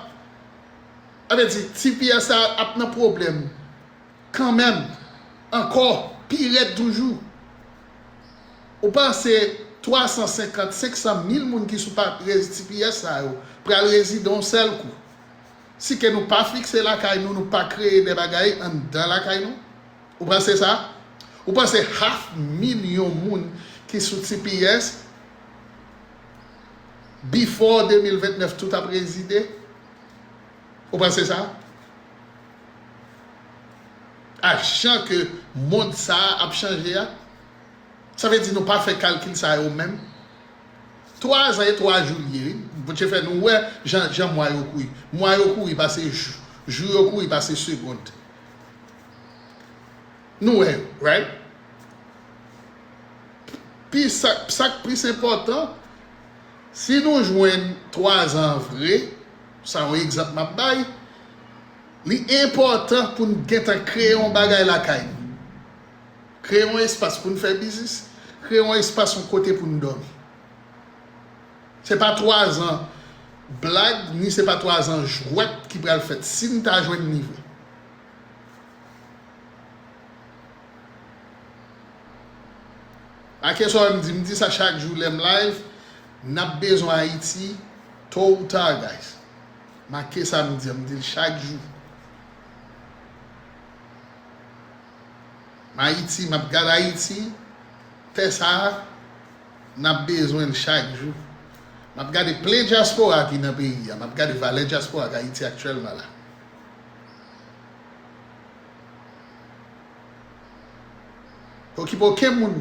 Sa vle di, T P S a ap nan pwoblèm kanmenm, ankò, pi rèd toujou. Ou panse twa san senkant, senk san mil moun ki sou pa-, rez-, T P S sa yo pral rezide yon sèl kou? Si ke nou pa fikse lakay nou, nou pa kreye de bagay anndan lakay nou? Ou panse sa? Ou panse half milyon moun ki sou T P S before de mil ventnèf tout ap rezide? Ou panse sa? A jan ke mond sa a ap chanje a, sa vle di nou pa fè kalkil sa yo menm. Twa zan e twa jou l ye, wi. Bondye fè nou wè jan, jan mwa yo kouri. Mwa yo kouri pase jou. Jou yo kouri pase segond. Nou wè yo, right? Pi sa, sa k plis enpòtan, si nou jwenn twa zan vre, sa yon egzanp m ap bay, li enpòtan pou n gentan kreye yon bagay lakay nou. Kreye yon espas pou n fè biznis, kreye yon espas, yon kote pou n dòmi. Se pa twa zan blag, ni se pa twa zan jwèt ki pral fèt si n ta jwenn li vre. A kesyon m di, m di sa chak jou lè m live, n ap bezwen Ayiti, tôt ou tard, guys. Make sa m di, m di l chak jou. M Ayiti, m ap gade Ayiti, tè sa a, n ap bezwen l chak jou. M ap gade plen dyaspora ki nan peyi a, m ap gade valè dyaspora k Ayiti aktyèlman la. Okipe okenn moun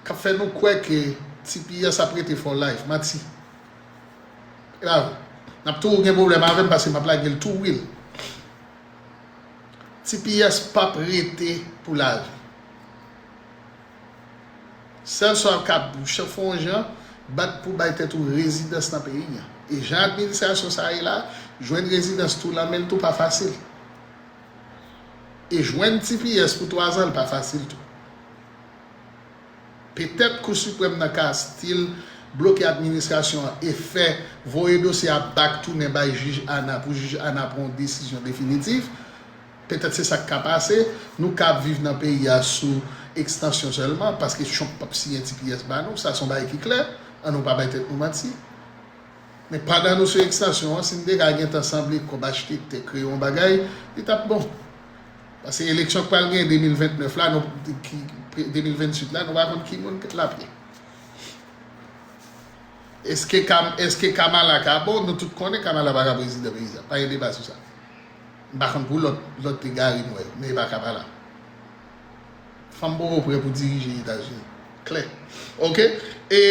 k ap fè nou kwè ke T P S ap rete for life. Manti. E pa vre. N ap toujou gen pwoblèm avè m paske m ap lage l too real. T P S p ap rete pou lavi. Sèl sa w ka bouch fè yon jan, bat pou bay tèt ou rezidans nan peyi a. E jan administrasyon sa a ye la, jwenn rezidans tou nan men l tou pa fasil. E jwenn T P S pou twa zan, l pa fasil tou. Petèt Kou Siprèm nan ka still bloke administrasyon an e fè voye dosye a back tounen bay jij Ana pou jij Ana pran yon desizyon definitif. Petèt se sa k ka pase. Nou ka ap viv nan peyi a sou ekstansyon sèlman, paske Trump p ap siyen T P S ba nou. Sa se yon bagay ki klè. Ann nou pa bay tèt nou manti. Men pandan nou sou ekstansyon an, si n te ka gentan sanble kòb achte tè, kreye yon bagay, li t ap bon. Paske eleksyon k pral genyen de mil ventnèf la, nou, ki, de mil venntuit la, nou pa konn ki moun l ap ye. Èske Kam-, èske Kamala ka bon? Nou tout konnen Kamala pa ka prezidan peyi a. Pa gen deba sou sa. M pa konn pou lòt, lòt egare nou wè yo, men e pa Kamala. Fanm poko prè pou dirije Etazini. Klè. Oke? E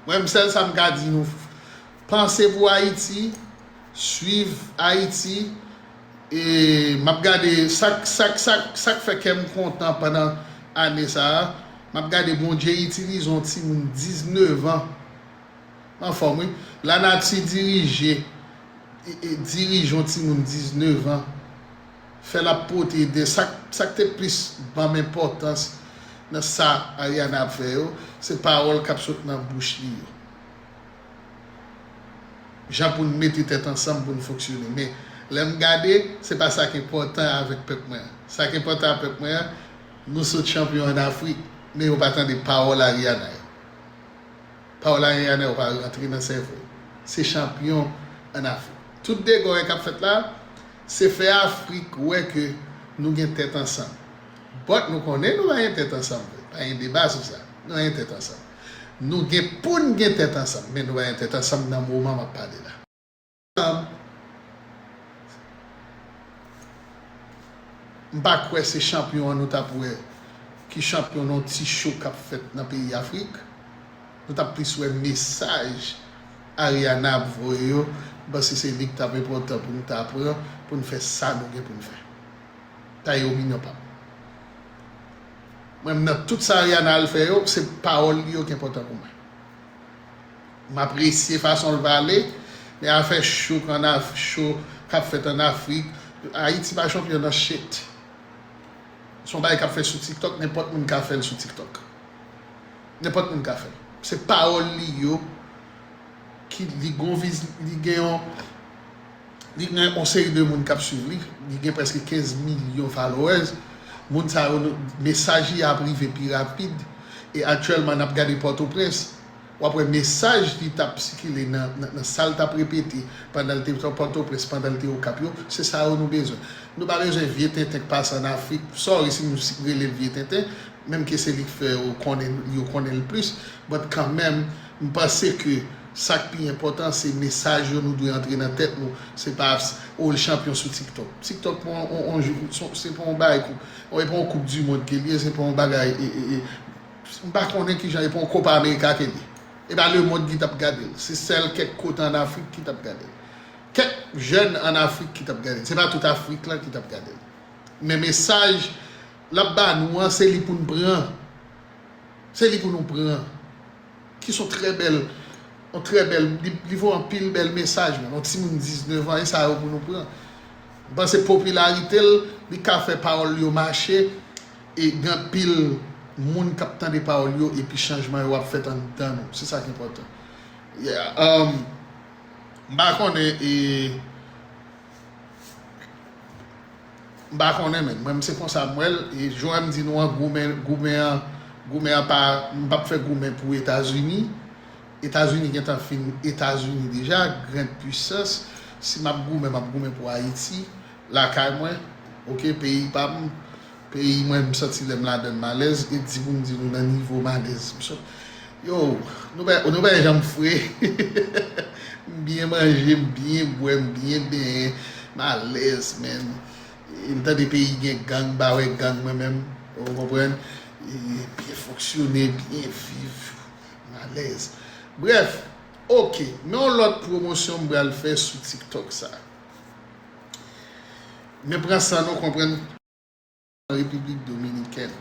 Mwen menm sèl sa m ka di nou, panse pou Ayiti, swiv Ayiti, e m ap gade sa k, sa k, sa k, sa k fè kè m kontan pandan ane sa a, m ap gade Bondye itilize yon timoun diznèf an, anfòm wi, lanati dirije, e, e, dirije yon timoun diznèf an, fè l ap pote de sa k, sa k te plis ban m enpòtans nan sa Ariana ap fè yo, se pawòl k ap sot nan bouch li yo. Jan pou n mete tèt ansanm pou n fonksyone. Men, lè m gade, se pa sa k enpòtan avèk pèp mwen an. Sa k enpòtan avèk pèp mwen an, nou sot chanpyon ann Afrik, men yo pa tande pawòl Ariana yo. Pawòl Ariana yo pa rantre nan sèvo yo. Se chanpyon ann Afrik. Tout dega w wè k ap fèt la, se fè Afrik wè ke nou gen tèt ansanm. But nou konnen nou pa gen tèt ansanm vre. Pa gen deba sou sa. Nou pa gen tèt ansanm. Nou gen pou n gen tèt ansanm, men nou pa gen tèt ansanm nan moman m ap pale la. M pa kwè se chanpyon an nou t ap wè ki chanpyon nan yon ti cho k ap fèt nan peyi Afrik. Nou t ap plis wè mesaj Ariana ap voye yo. M panse se li k t ap enpòtan pou nou ta pran, pou n fè sa nou gen pou n fè. Sa e opinyon pa m. Mwen menm nan tout sa Ariana al fè yo, se pawòl li yo k enpòtan pou mwen. M apresye fason l pale, men afè show k an Af-, show k ap fèt an Afrik, Ayiti pa chanpyon nan shit. Se yon bagay k ap fèt sou TikTok, nenpòt moun ka fè l sou TikTok. Nenpòt moun ka fè l. Se pawòl li yo ki li gon viz, li gen yon, li gen yon seri de moun k ap swiv li, li gen prèske kenz milyon followers. Moun sa yo, mesaj li ap rive pi rapid. E aktyèlman, n ap gade Pòtoprens, w ap wè mesaj li t ap sikile nan, nan, nan sa l t ap repete pandan l te Pòtoprens, pandan l te Okap yo, se sa yo nou bezwen. Nou pa bezwen vye tenten k pase an Afrik. Sorry si nou si-, rele l vye tenten, menm ke se li k fè yo konnen, yo konnen l plis, but kanmenm, m panse ke sa k pi enpòtan, se mesaj yo nou dwe antre nan tèt nou. Se pa, o, l chanpyon sou TikTok. TikTok pa yon, yon, yon jou, se, se pa yon bagay koup, e pa yon koup di mond ke li ye, se pa yon bagay, e, e, e, m pa konnen kijan, e pa yon Kopa Amerika ke li ye. E pa lemonn ki t ap gade l. Se sèl kèk kote an Afrik ki t ap gade l. Kèk jèn an Afrik ki t ap gade l. Se pa tout Afrik lan ki t ap gade l. Men mesaj l ap ba nou an, se li pou n pran. Se li pou nou pran. Ki se yon trè bèl, yon trè bèl, li, li voye anpil bèl mesaj, men. Yon timoun diznèf an, e sa yo pou nou pran. M panse popilarite l, li ka fè pawòl yo mache, e gen anpil moun k ap tande pawòl yo, epi chanjman yo ap fèt anndan nou. Se sa ki enpòtan. Yeah, um, m pa konnen, e, m pa konnen, men mwen, se konsa m wè l. E jan m di nou an, goumen, goumen an, goumen an pa, m p ap fè goumen pou Etazini. Etazini gentan fin Etazini deja, grand puissance. Si m ap goumen, m ap goumen pou Ayiti, lakay mwen, oke, peyi pa m, peyi mwen, m santi lè m ladan l m alèz, e di pou m di nou nan nivo malèz m sot. Yo, nou pa, nou pa janm fre. M byen manje, m byen bwè, m byen benyen, m alèz, man. E m tande peyi gen gang, m pa wè gang mwen menm, ou konprann? E byen fonksyone, byen viv, m alèz. Brèf, oke, men yon lòt pwomosyon m pral fè sou TikTok sa. Men pran san nou konprann. Repiblik Dominikèn.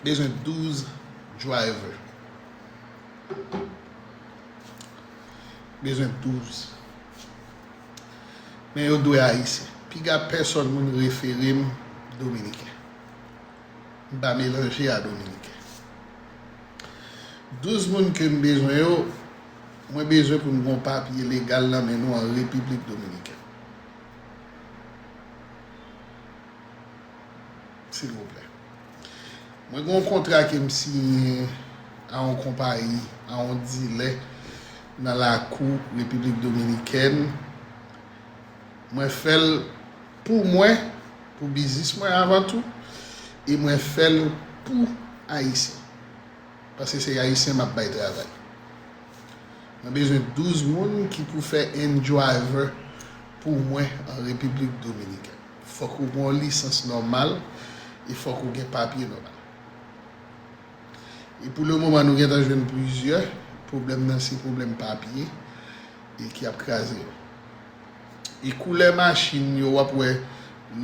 Bezwen douz driver. Bezwen douz. Men yo dwe ayisyen. Piga pèsòn moun refere m dominiken. M pa melanje a dominiken. Douz moun ke m bezwen yo, mwen bezwen pou n gon papye legal nan men nou an Repiblik Dominikèn. Silvouplè. Mwen gen yon kontra ke m siyen a yon konpayi, a yon dilè nan lakou Repiblik Dominikèn. Mwen fè l pou mwen, pou biznis mwen avan tou, e mwen fè l pou Ayisyen. Paske se Ayisyen m ap bay travay. Mwen bezwen douz moun ki pou fè en driver pou mwen an Repiblik Dominikèn. Fòk ou gen yon lisans nòmal e fòk ou gen papye nòmal. E pou le moman, nou gentan jwenn plizyè. Pwoblèm nan se pwoblèm papye e ki ap kraze yo. E koulè machin yo, w ap wè,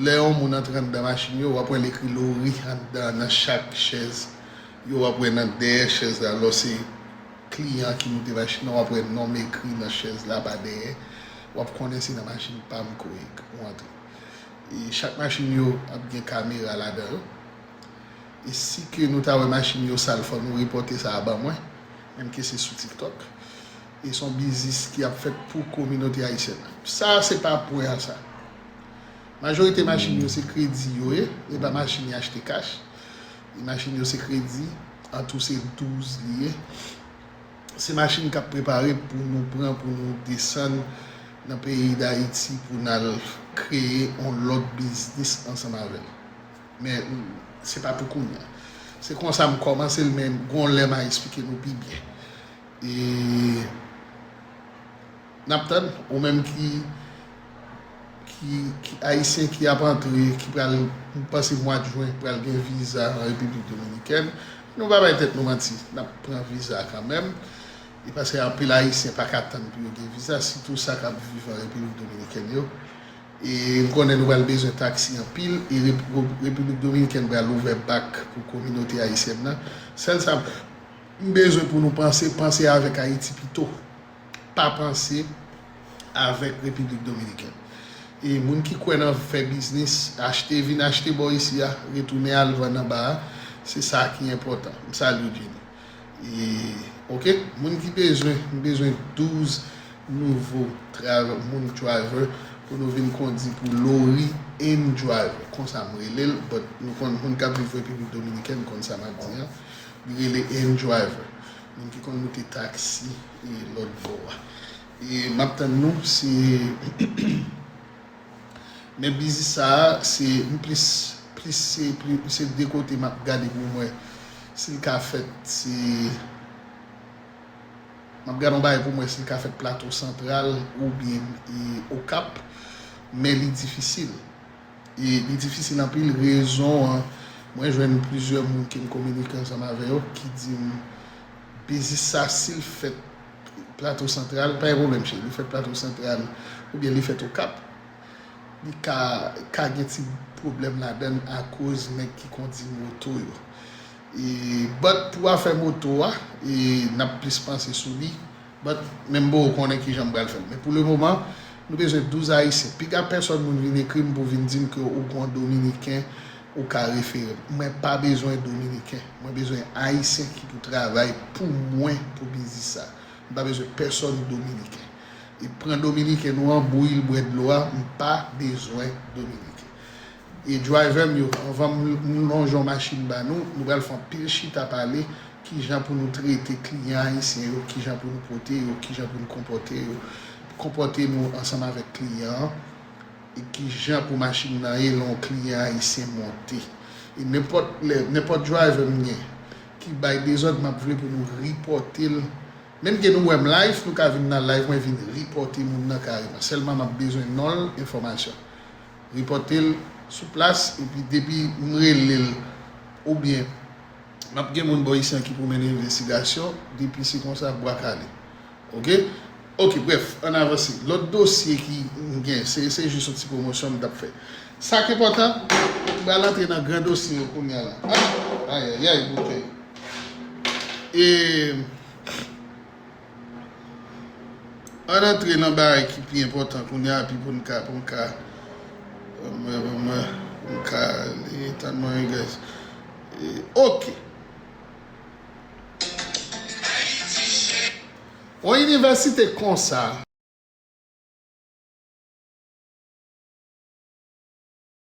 lè yon moun antre anndan machin yo, w ap wè l ekri Lori anndan nan chak chèz yo, w ap wè nan dèyè chèz la, lò se kliyan ki moute machin nan, w ap wè non m ekri nan chèz la pa dèyè, w ap konnen se nan machin pa m ke w antre. E chak machin yo ap gen kamera ladan yo. E si ke nou ta wè machin yo sal, fò nou repòte sa a ban mwen, menm ke se sou TikTok. E se yon biznis ki ap fèt pou kominote ayisyèn nan. Sa a se pa pwen an sa. Majorite machin yo se kredi yo ye, e pa machin y achte kach. E machin yo se kredi, an tou se douz li ye. Se machin k ap prepare pou nou pran, pou nou desann nan peyi Dayiti, pou n al kreye yon lòt biznis ansanm avè l. Men, mm, se pa pou kounye a. Se konsa m kòmanse l, men gon lè m a esplike nou pi byen. E n ap tann, ou menm ki, ki, ki Ayisyen ki ap antre, ki pral, m panse mwa jen, pral gen viza an Repiblik Dominikèn. Nou pa bay tèt nou manti, n ap pran viza kanmenm. E paske anpil Ayisyen pa ka tann pou yo gen viza, sitou sa k ap viv an Repiblik Dominikèn yo. E m konnen nou pral bezwen taksi anpil, e Rep- Repiblik Dominikèn pral ouvè bak pou kominote ayisyèn nan. Sèl sa m bezwen pou nou panse, panse avèk Ayiti pito. Pa panse avèk Repiblik Dominikèn. E moun ki kwè nan fè biznis, achte, vin achte bò isi a, retounen al vann anba a, se sa ki enpòtan. M salye w, Jenny. E, oke, moun ki bezwen, m bezwen douz nouvo trav- moun driver pou nou vin kondi pou lori and driver. Konsa m rele l, but nou konn moun k ap viv Repiblik Dominikèn konn sa m ap di an. Li rele and driver. Moun ki konn moute taksi e lòt bò a. E m ap tann nou, se men biznis sa a, se m plis, plis se, plis, se de kote m ap gade pou m wè si l ka fèt, se, m ap gade yon bagay pou m wè si l ka fèt Plato Santral oubyen e, Okap, men li difisil. E li difisil anpil, rezon an, mwen jwenn plizyè moun ke m kominike ansanm avè yo ki di m biznis sa, si l fèt Plato Santral, pa gen pwoblèm, cheri, li fèt Plato Santral oubyen li fèt Okap, li ka, ka gen ti pwoblèm ladan l akoz nèg ki kondi moto yo. E, but pou afè moto a, e, n ap plis panse sou li, but men m poko konnen kijan m pral fè l. Men pou le moman, nou bezwen douz Ayisyen. Piga pèsòn moun vin ekri m pou vin di m ke ou gon Dominiken ou ka refere m. Mwen pa bezwen Dominiken. Mwen bezwen Ayisyen ki pou travay pou mwen pou biznis sa. M pa bezwen pèsòn Dominiken. E pran Dominiken nou an, bouyi l, bwè dlo a, m pa bezwen Dominiken. E driver m yo, anvan m, m lonje yon machin ba nou, nou pral fè anpil chita pale, kijan pou nou trete kliyan ayisyen yo, kijan pou nou pote yo, kijan pou nou konpòte yo, konpòte nou ansanm avèk kliyan an, e kijan pou machin nan ye lè yon kliyan ayisyen monte. E nenpòt lè, nenpòt driver m gen ki bay dezòd, m ap vle pou nou ripòte l. Menm ke nou wè m live, nou ka vin nan live mwen vin ripòte moun nan kareman. Sèlman m ap bezwen non l, enfòmasyon. Ripòte l sou plas, epi depi m rele l, oubyen m ap gen moun bò isi an ki pou mennen envestigasyon, depi se konsa, bwa kale. Oke? Oke, brèf, ann avanse. Lòt dosye ki m gen, se, se jis yon ti pwomosyon m t ap fè. Sa k enpòtan, m pral antre nan gran dosye yo kounye a la. Ah, ayayay, boutèy. E, ann antre nan bagay ki pi enpòtan kounye a, pi pou n ka, pou n ka, pou n ka, pou n ka, li tann mwen, guys. E, oke. Yon inivèsite konsa,